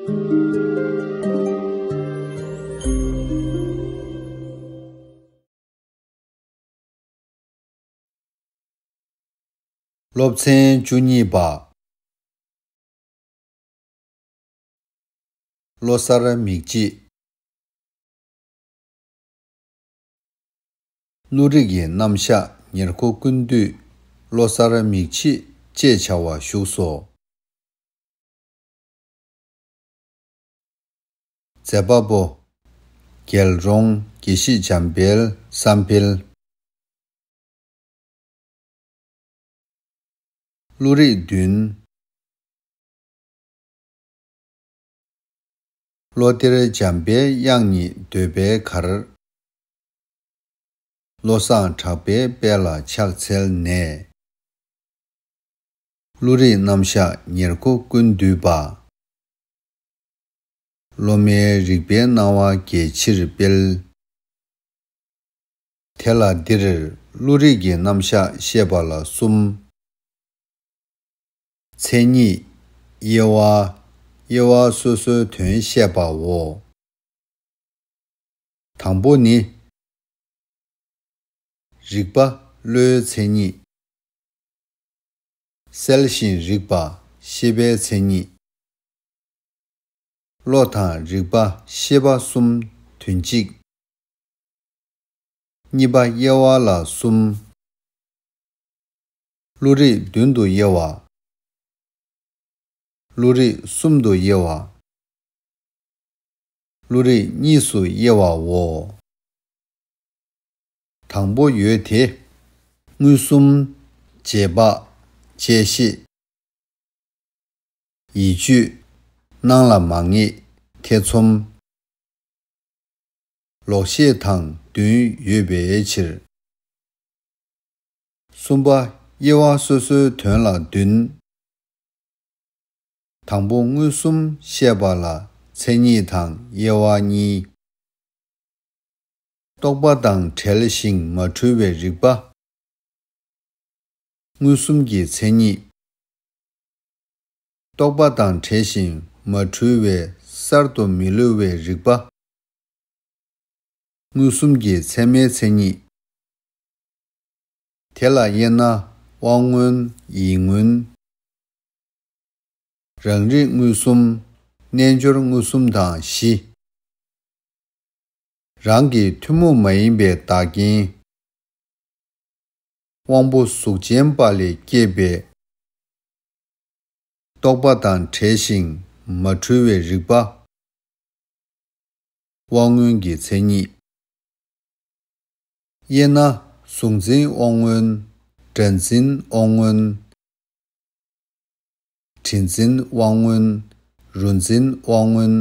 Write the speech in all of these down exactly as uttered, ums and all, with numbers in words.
སློབ་ཚན་བཅུ་གཉིས་པ། ལོ་གསར་མིག་འབྱེད། བློ་རིག་གི་རྣམ་གཞག་ཉེར་མཁོ་ཀུན་བསྡུས་ལོ་གསར་མིག་འབྱེད་ཅེས་བྱ་བ་བཞུགས་སོ། མཛད་པ་པོ། རྒྱལ་རོང་དགེ་བཤེས་འཇམ་དཔལ་བསམ་འཕེལ། བློ་རིག་བདུན། བློ་གཏེར་འཇམ་པའི་དབྱངས་ཉིད་འདོད་པའི་གར། བློ་བཟང་གྲགས་པའི་དཔལ་ལ་ཕྱག་འཚལ་ནས། བློ་རིག་རྣམ་གཞག་ཉེར་མཁོ་ཀུན་བསྡུས་པ། སློབ་མའི་རིག་པའི་སྣང་བ་རྒྱས་ཕྱིར་སྤེལ། དེ་ལ་འདིར་བློ་རིག་གི་རྣམ་གཞག་བཤད་པ་ལ་གསུམ། མཚན་ཉིད། དབྱེ་བ། དབྱེ་བ་སོ་སོའི་དོན་བཤད་པའོ། དང་པོ་ནི། རིག་པ་བློའི་མཚན་ཉིད། གསལ་ཞིང་རིག་པ་ཤེས་པའི་མཚན་ཉིད། བློ་དང་རིག་པ་ཤེས་པ་གསུམ་དོན་གཅིག། གཉིས་པ་དབྱེ་བ་ལ་གསུམ། བློ་རིག་བདུན་དུ་དབྱེ་བ། བློ་རིག་གསུམ་དུ་དབྱེ་བ། བློ་རིག་གཉིས་སུ་དབྱེ་བའོ། དང་པོ་ཡོད་དེ། མངོན་སུམ། རྗེས་དཔག་བཅད་ཤེས། ཡིད་དཔྱོད། སྣང་ལ་མ་ངེས། ཐེ་ཚོམ། ལོག་ཤེས་དང་བདུན་ཡོད་པའི་ཕྱིར། གསུམ་པ་དབྱེ་བ་སོ་སོའི་དོན་ལ་བདུན། དང་པོ་མངོན་སུམ་བཤད་པ་ལ་མཚན་ཉིད་དང་དབྱེ་བ་གཉིས། རྟོག་པ་དང་བྲལ་ཞིང་མ་འཁྲུལ་བའི་རིག་པ། མངོན་སུམ་གྱི་མཚན་ཉིད། རྟོག་པ་དང་བྲལ་ཞིང་མ་འཁྲུལ་བའི་གསར་དུ་མི་བསླུ་བའི་རིག་པ། མངོན་སུམ་གྱི་ཚད་མའི་མཚན་ཉིད། དེ་ལ་དབྱེ་ན་དབང་མངོན། ཡིད་མངོན། རང་རིག་མངོན་སུམ། རྣལ་འབྱོར་མངོན་སུམ་དང་བཞི། རང་གི་ཐུན་མོང་མ་ཡིན་པའི་བདག་རྐྱེན། དབང་པོ་གཟུགས་ཅན་པ་ལས་སྐྱེས་པའི། རྟོག་པ་དང་བྲལ་ཞིང་མ་འཁྲུལ་བའི་རིག་པ། དབང་མངོན་གྱི་མཚན་ཉིད། དབྱེ་ན་གཟུང་འཛིན་དབང་མངོན། སྒྲ་འཛིན་དབང་མངོན། དྲི་འཛིན་དབང་མངོན། རོ་འཛིན་དབང་མངོན།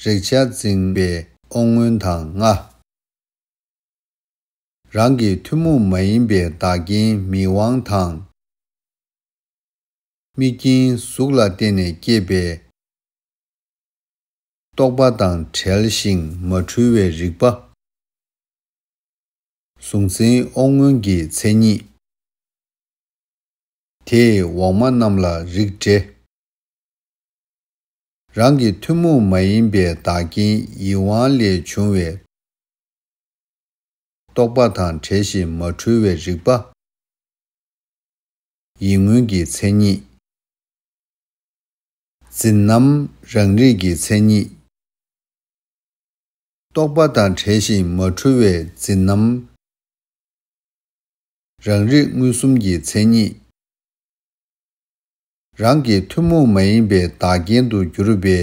རེག་བྱ་འཛིན་པའི་དབང་མངོན་དང་ལྔ། རང་གི་ཐུན་མོང་མ་ཡིན་པའི་བདག་རྐྱེན་མིག་དབང་དང་། དམིགས་རྐྱེན་གཟུགས་ལ་བརྟེན་ནས་སྐྱེས་པའི། རྟོག་པ་དང་བྲལ་ཞིང་མ་འཁྲུལ་བའི་རིག་པ། གཟུང་འཛིན་དབང་མངོན་གྱི་མཚན་ཉིད། དེས་འོག་མ་རྣམས་ལ་རིགས་འགྲེ། རང་གི་ཐུན་མོང་མ་ཡིན་པའི་བདག་རྐྱེན་ཡིད་དབང་ལས་བྱུང་བའི། རྟོག་པ་དང་བྲལ་ཞིང་མ་འཁྲུལ་བའི་རིག་པ། ཡིད་མངོན་གྱི་མཚན་ཉིད། འཛིན་རྣམ་རང་རིག་གི་མཚན་ཉིད། རྟོག་པ་དང་བྲལ་ཞིང་མ་འཁྲུལ་བའི་འཛིན་རྣམ། རང་རིག་མངོན་སུམ་གྱི་མཚན་ཉིད། རང་གི་ཐུན་མོང་མ་ཡིན་པའི་བདག་རྐྱེན་དུ་གྱུར་པའི།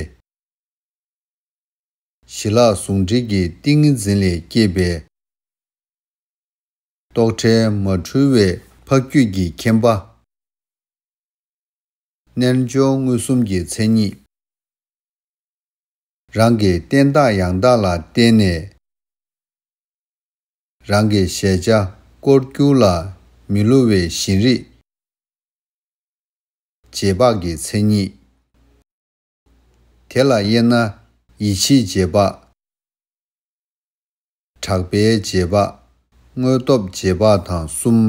ཞི་ལྷག་ཟུང་འབྲེལ་གྱི་ཏིང་ངེ་འཛིན་ལས་སྐྱེས་པའི། རྟོག་བྲལ་མ་འཁྲུལ་བའི་འཕགས་རྒྱུད་ཀྱི་མཁྱེན་པ། རྣལ་འབྱོར་མངོན་སུམ་གྱི་མཚན་ཉིད། རང་གི་བསྟན་བདག་ཡང་དག་ལ་བརྟེན་ནས། རང་གི་གཞལ་བྱ་སྐོར་རྒྱུག་ལ་མི་བསླུ་བའི་ཞེན་རིག། རྗེས་དཔག་གི་མཚན་ཉིད། དེ་ལ་དབྱེ་ན་ཡིད་ཆེས་རྗེས་དཔག། གྲགས་པའི་རྗེས་དཔག། དངོས་སྟོབས་རྗེས་དཔག་དང་གསུམ།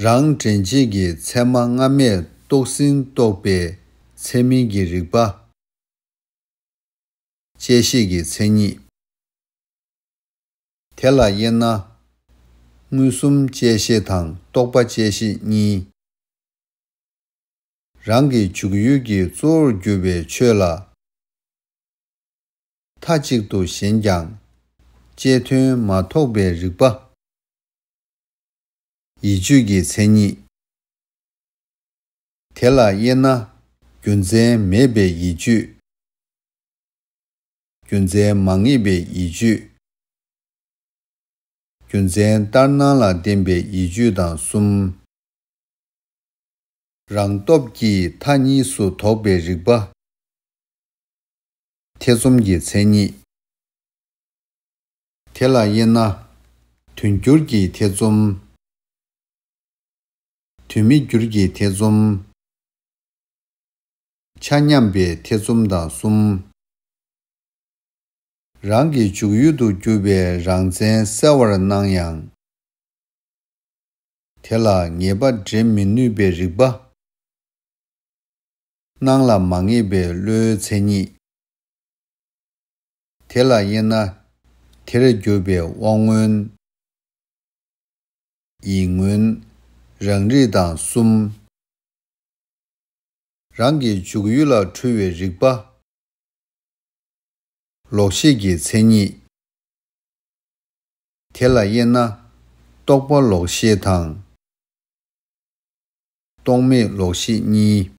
རང་དྲན་བྱེད་ཀྱི་ཚད་མ་སྔ་མས་ རྟོགས་ཟིན་རྟོགས་པའི་ཚད་མིན་གྱི་རིག་པ། བཅད་ཤེས་ཀྱི་མཚན་ཉིད། དེ་ལ་དབྱེ་ན། མངོན་སུམ་བཅད་ཤེས་དང་རྟོག་པ་བཅད་ཤེས་གཉིས། རང་གི་འཇུག་ཡུལ་གྱི་གཙོ་བོར་གྱུར་པའི་ཆོས་ལ། མཐའ་གཅིག་ཏུ་ཞེན་ཀྱང་། བཅད་དོན་མ་རྟོགས་པའི་རིག་པ། ཡིད་དཔྱོད་ཀྱི་མཚན་ཉིད། དེ་ལ་དབྱེ་ན། རྒྱུ་མཚན་མེད་པའི་ཡིད་དཔྱོད། རྒྱུ་མཚན་མ་ངེས་པའི་ཡིད་དཔྱོད། རྒྱུ་མཚན་ལྟར་སྣང་ལ་བརྟེན་པའི་ཡིད་དཔྱོད་དང་གསུམ། རང་སྟོབས་ཀྱིས་མཐའ་གཉིས་སུ་དོགས་པའི་རིག་པ། ཐེ་ཚོམ་གྱི་མཚན་ཉིད། དེ་ལ་དབྱེ་ན། དོན་འགྱུར་གྱི་ཐེ་ཚོམ། དོན་མི་འགྱུར་གྱི་ཐེ་ཚོམ། ཆ་མཉམ་པའི་ཐེ་ཚོམ་དང་གསུམ། རང་གི་འཇུག་ཡུལ་དུ་གྱུར་པའི་རང་མཚན་གསལ་བར་སྣང་ཡང་། དེ་ལ་ངེས་པ་འདྲེན་མི་ནུས་པའི་རིག་པ། སྣང་ལ་མ་ངེས་པའི་བློའི་མཚན་ཉིད། དེ་ལ་དབྱེ་ན། དེར་གྱུར་པའི་དབང་མངོན། ཡིད་མངོན། རང་རིག་དང་གསུམ། རང་གི་འཇུག་ཡུལ་ལ་འཁྲུལ་བའི་རིག་པ། ལོག་ཤེས་ཀྱི་མཚན་ཉིད། དེ་ལ་དབྱེ་ན། རྟོག་པ་ལོག་ཤེས་དང་། རྟོག་མེད་ལོག་ཤེས་གཉིས།